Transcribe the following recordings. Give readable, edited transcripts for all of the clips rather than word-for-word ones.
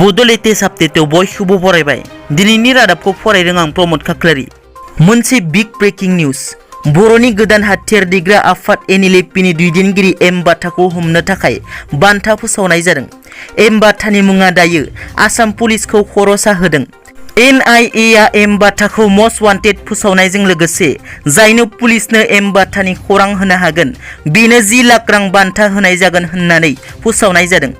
Bodo latest update बयखौबो बरायबाय दिनैनि रादाबखौ फरायदों आं प्रमोद खाख्लारि। मोनसे बिग ब्रेकिं निउज बर'नि गोदान हाथियार दैग्रा आफाद NLFB नि दैदेनगिरि एम बाथाखौ हमनो थाखाय बान्था फोसावनाय जादों। एम बाथानि मुङा दायो आसाम पुलिसखौ खरसा होदों। NIA आ एम बाथाखौ मस्ट वान्टेड फोसावनायजों लोगोसे जायनो पुलिसनो एम बाथानि खौरां होनो हागोन बेनो 10 लाख रां बान्था होनाय जागोन होननानै फोसावनाय जादों।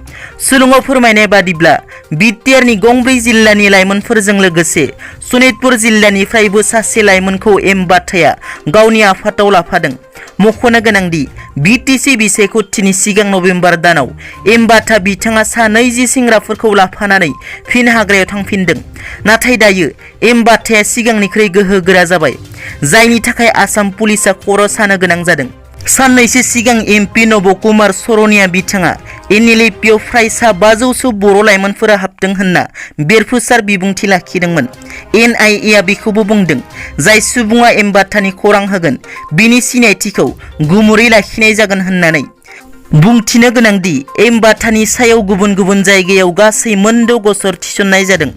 सुलुङाव फोरमायनाय बादिब्ला बिटिआरनि गंब्रै जिल्लानि लाइमोनफोरजों लोगोसे सनितपुर जिल्लानिफ्रायबो सासे लाइमोनखौ एम बाथाया गावनि आफादाव लाफादों। मख'नो गोनांदि बिटिसि बिसायख'थिनि सिगां नभेम्बर दानाव एम बाथा बिथाङा सा 20 सेंग्राफोरखौ लाफानानै फिन हाग्रायाव थांफिनदों। नाथाय दायो एम बाथाया सिगांनिख्रुइ गोहो गोरा जाबाय, जायनि थाखाय आसाम पुलिसा खर' सानो गोनां जादों। साननैसो सिगां MP नबकुमार सरनिया बिथाङा NLFB आव फ्राय सा 500 बर' लाइमोनफोरा हाबदों होनना बेरफुसार बिबुंथि लाखिदोंमोन। NIA आ बेखौबो बुंदों जाय सुबुङा एम बाथानि खौरां होगोन बिनि सिनायथिखौ गुमुरै लाखिनाय जागोन होननानै। बुंथिनो गोनांदि एम बाथानि सायाव गुबुन गुबुन जायगायाव गासै 6 गसर थिसननाय जादों।